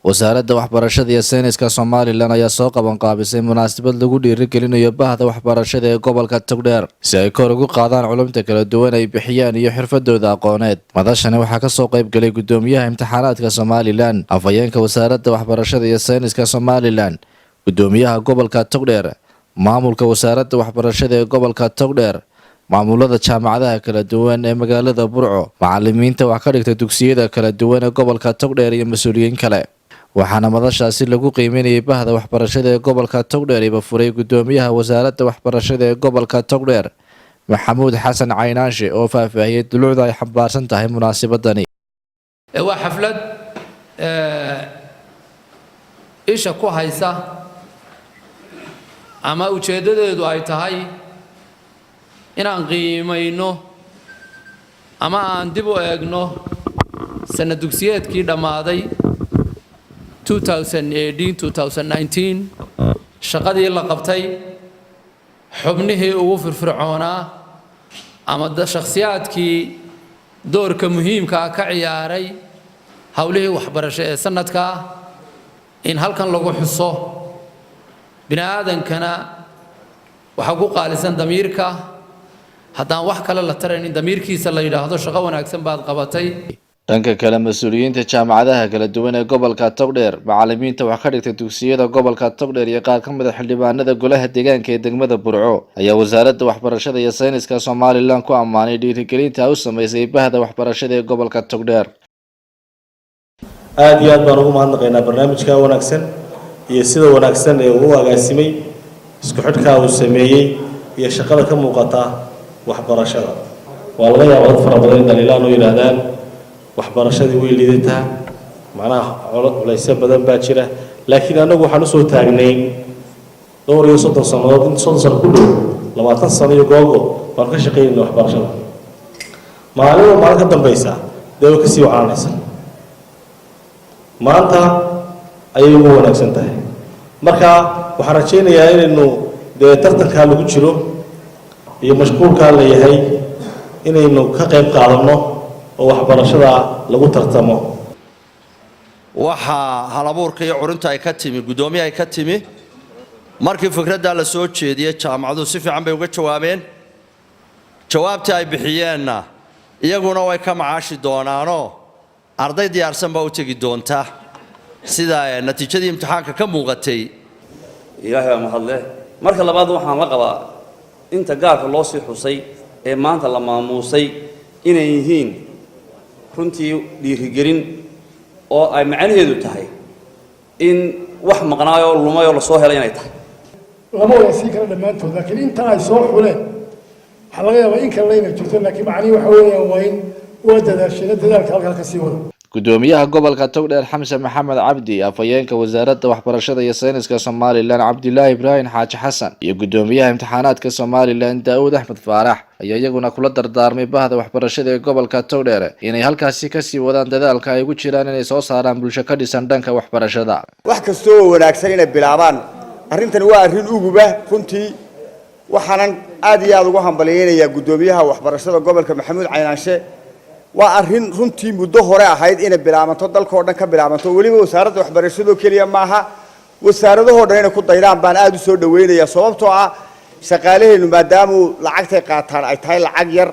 Wasaaradda Waxbarashada iyo Sayniska Somaliland ayaa soo qabanqaabisay munaasabad lagu dhiirigelinayo bahda waxbarashada ee gobolka Togdheer, si ay kor ugu qaadaan culumta kala duwan ay bixiyaan iyo xirfadooda aqooneed. Madashani waxaa kasoo qaybgalay gudoomiyaha imtixaanaadka Somaliland, afhayeenka Wasaaradda Waxbarashada iyo Sayniska Somaliland, gudoomiyaha gobolka Togdheer, maamulka Wasaaradda Waxbarashada ee gobolka Togdheer, maamulada jaamacadaha kala duwan ee magaalada Burco, macalimiinta wax ka dhigta dugsiyada kala duwan ee gobolka Togdheer iyo mas-uuliyiin kale. Waxaana madashaasi lagu qiimeynayay bahda waxbarashada ee gobolka Togdheer iba furay gudoomiyaha Wasaaradda Waxbarashada ee gobolka Togdheer, Maxamuud Xasan Caynaanshe, oo faahfaahiyey dulucda ay xambaarsan tahay munaasabadani. Waa xaflad isha ku haysa ama ujeeddadeedu ay tahay inaan qiimayno ama aan dib u eegno sanad dugsiyeedkii dhammaaday 2018, shaqadii la qabtay, xubnihii ugu firfircoonaa ama shakhsiyaadkii doorka muhiimkaa ka ciyaaray howlihii waxbarasho ee sanadkaa in halkan lagu xuso. Bini aadankana waxaa ku qaalisan damiirka. Haddaan wax kale la taraynin, damiirkiisa la yidhaahdo shaqo wanaagsan baad qabatay. Dhanka kale, mas-uuliyiinta jaamacadaha kala duwan ee gobolka Togdheer, macalimiinta wax ka dhigtay dugsiyada gobolka Togdheer iyo qaar ka mid a xildhibaanada golaha deegaanka ee degmada Burco ayaa Wasaaradda Waxbarashada iyo Sayniska Somaliland ku ammaanay dhiirigelinta u sameysay bahda waxbarashada ee gobolka Togdheer. Aada iyo aad baan ugu mahadnaqaynaa barnaamijka wanaagsan iyo sida wanaagsan ee uu u agaasimay, isku xidhkaa uu sameeyey iyo shaqada ka muuqata waxbarashada. Waa laga yaaba dad fara badan in dhaliilaan oo yidhaahdaan waxbarashadii way liidataa, macnaha culaysyo badan baa jira, laakiin annagu waxaan usoo taagnayn dhowr iyo 30 sannadood, in 30 sano ku dhow, 20 sano iyo googo baanu ka shaqaynayna waxbarashada. Maalinba maalin ka dambaysa dee way kasii wacaanaysa. Maanta ayay ugu wanaagsan tahay. Marka waxaan rajaynayaa inaynu dee tartankaa lagu jiro iyo mashquulkaa la yahay inaynu ka qayb qaadanno oo waxbarashada lagu tartamo. Waxaa halabuurka iyo curinta ay ka timi guddoomiye ay ka timi markii fikraddaa la soo jeediyey, jaamacaduhu si fiican bay uga jawaabeen. Jawaabtii ay bixiyeenna iyaguna way ka macaashi doonaanoo arday diyaarsan baa u tegi doonta, sida natiijadii imtixaanka ka muuqatay. Ilaahay baa mahadleh. Marka labaad, waxaan la qabaa inta gaarka loo sii xusay ee maanta la maamuusay inay yihiin runtii dhiirigelin oo ay macnaheedu tahay in wax maqnaayoo lumay oo lasoo helay inay tahay. Lama wada sii kara dhammaantood, laakiin inta ay soo xuleen waxaa laga yaabaa in kalena inay jirto, laakiin macnihi waxa weeyaan waa in waa dadaashina, dadaalka halkaa ka sii wada. Gudoomiyaha gobolka Togdheer, Xamse Maxamed Cabdi, afhayeenka Wasaaradda Waxbarashada iyo Sayniska Somaliland, Cabdilaahi Ibraahim Xaaji Xasan, iyo gudoomiyaha imtixaanaadka Somaliland, Daawud Axmed Faarax, ayaa iyaguna kula dardaarmay bahda waxbarashada ee gobolka Togdheer inay halkaasi kasii wadaan dadaalka ay ugu jiraan inay soo saaraan bulsho ka dhisan dhanka waxbarashada. Wax kasta oo wanaagsan inay bilaabaan, arrintani waa arrin uguba runtii. Waxaanan aad iyo aada ugu hambalyaynayaa guddoomiyaha waxbarashada gobolka, Maxamuud Caynaanshe. Waa arrin runtii muddo hore ahayd inay bilaabanto, dalka oo dhan ka bilaabanto. Weliba wasaaradda waxbarashadoo keliya maaha, wasaaradahoo dhan inay ku daydaan baan aada u soo dhaweynaya, sababtoo ah shaqaalaheennu maadaamuu lacagtay qaataan ay tahay lacag yar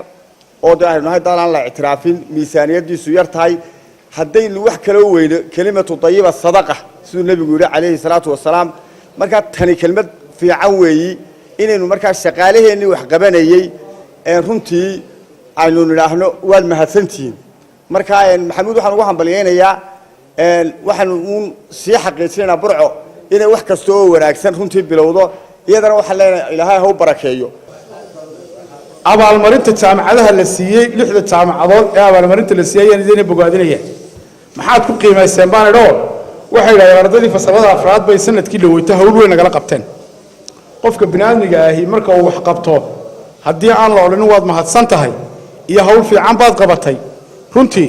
oo de aynu nahay dal aan la ictiraafin, miisaaniyadiisu yar tahay, haddaynu wax kaloo weyno, كلمة طيبة صدقة, siduu nebigu yidhi calayhi salaatu wasalaam. Markaa tani kelmad fiican weeyi inaynu markaa shaqaalaheennii wax qabanayey ee runtii aynu nidhaahno waad mahadsantihiin. Marka Maxamuud waxaan ugu hambalyaynayaa, waxaanu uun sii xaqiijinaynaa Burco inay wax kasta oo wanaagsan runtii bilowdo. Iyadana waxaan leenahay Ilaahay ha u barakeeyo. Abaalmarinta jaamacadaha la siiyey, lixda jaamacadood ee abaalmarinta la siiyey, ayaan idina bogaadinaya. Maxaad ku qiimayseen baan idhoo? Waxay yidhahdeen ardaydii fasalada afraad bay sanadkii dhaweyto hawl weyn nagala qabteen. Qofka biniaadmiga ahi marka uu wax qabto, haddii aan la odhanin waad mahadsan tahay iyo hawl fiican baad qabatay, runtii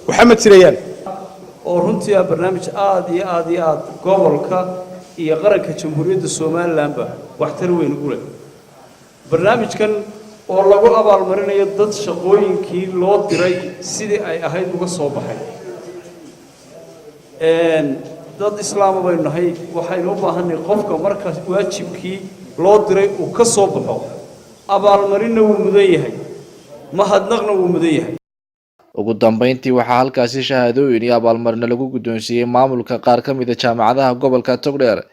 waxa ma jirayaan. Oo runtii ah barnaamij aad iyo aad iyo aad gobolka iyo qaranka Jamhuuriyadda Somalilandba waxtar weyn ugu leh. Barnaamijkan oo lagu abaalmarinayo dad shaqooyinkii loo diray sidii ay ahayd uga soo baxay. Dad islaama baynu nahay. Waxaynu u baahanay qofka marka waajibkii loo diray uu ka soo baxo, abaalmarinna wuu mudan yahay, mahadnaqna wuu mudan yahay. Ugu dambeyntii, waxaa halkaasi shahaadooyin iyo abaalmarino lagu guddoonsiiyey maamulka qaar ka mid ah jaamacadaha gobolka Togdheer,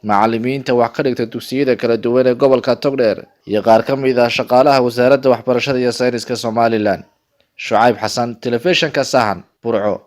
macalimiinta wax ka dhigta dugsiyada kala duwan ee gobolka Togdheer iyo qaar ka mid ah shaqaalaha Wasaaradda Waxbarashada iyo Sayniska Somaliland. Shucayb Xasan, Telefishinka Sahan, Burco.